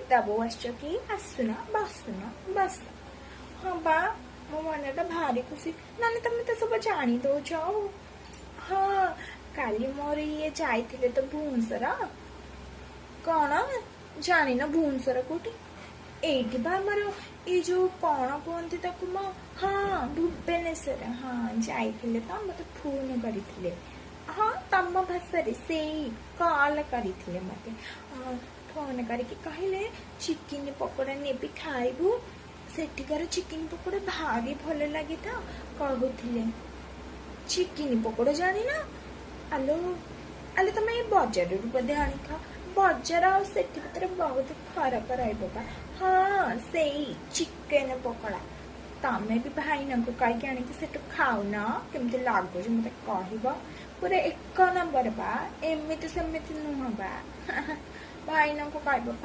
ସୀତା ବୋଉ ଆସିଛ କି? ଆସୁନ, ବସୁନ, ବସ। ହଁ ବା, ମୋ ମନଟା ଭାରି ଖୁସି। ନାନୀ, ତମେ ତ ସବୁ ଜାଣି ଦଉଛ ଆଉ। ହଁ, କାଲି ମୋର ଇଏ ଯାଇଥିଲେ ତ ଭୁବନେଶ୍ୱର। କଣ ଜାଣିନ ଭୁବନେଶ୍ୱର କୋଉଠି? ଏଇଠି ବା, ଆମର ଏଇ ଯୋଉ କଣ କୁହନ୍ତି ତାକୁ ମ, ହଁ, ଭୁବନେଶ୍ୱର। ହଁ, ଯାଇଥିଲେ ତ, ମତେ ଫୋନ କରିଥିଲେ। ହଁ, ତମ ଭାଷାରେ ସେଇ କଲ୍ କରିଥିଲେ ମତେ। ଫୋନ କରିକି କହିଲେ, ଚିକେନ ପକୋଡ଼ା ନେବି, ଖାଇବୁ, ସେଠିକାର ଚିକେନ ପକୋଡ଼ା ଭାରି ଭଲ ଲାଗେ ତ କହୁଥିଲେ। ଚିକେନ ପକୋଡ଼ା ଜାଣିନ? ଆଲୋ ଆଲୋ, ତମେ ଏଇ ବଜାରରୁ ବୋଧେ ଆଣିଖାଅ। ବଜାର ଆଉ ସେଠି ଭିତରେ ବହୁତ ଫରକ ରହିବ ବା। ହଁ, ସେଇ ଚିକେନ ପକୋଡ଼ା ତମେ ବି ଭାଇନାଙ୍କୁ କହିକି ଆଣିକି ସେଠୁ ଖାଉନ, କେମିତି ଲାଗୁଛି ମତେ କହିବ। ପୁରା ଏକ ନମ୍ବର ବା, ଏମିତି ସେମିତି ନୁହଁ ବା। ଭାଇନାଙ୍କୁ କହିବ।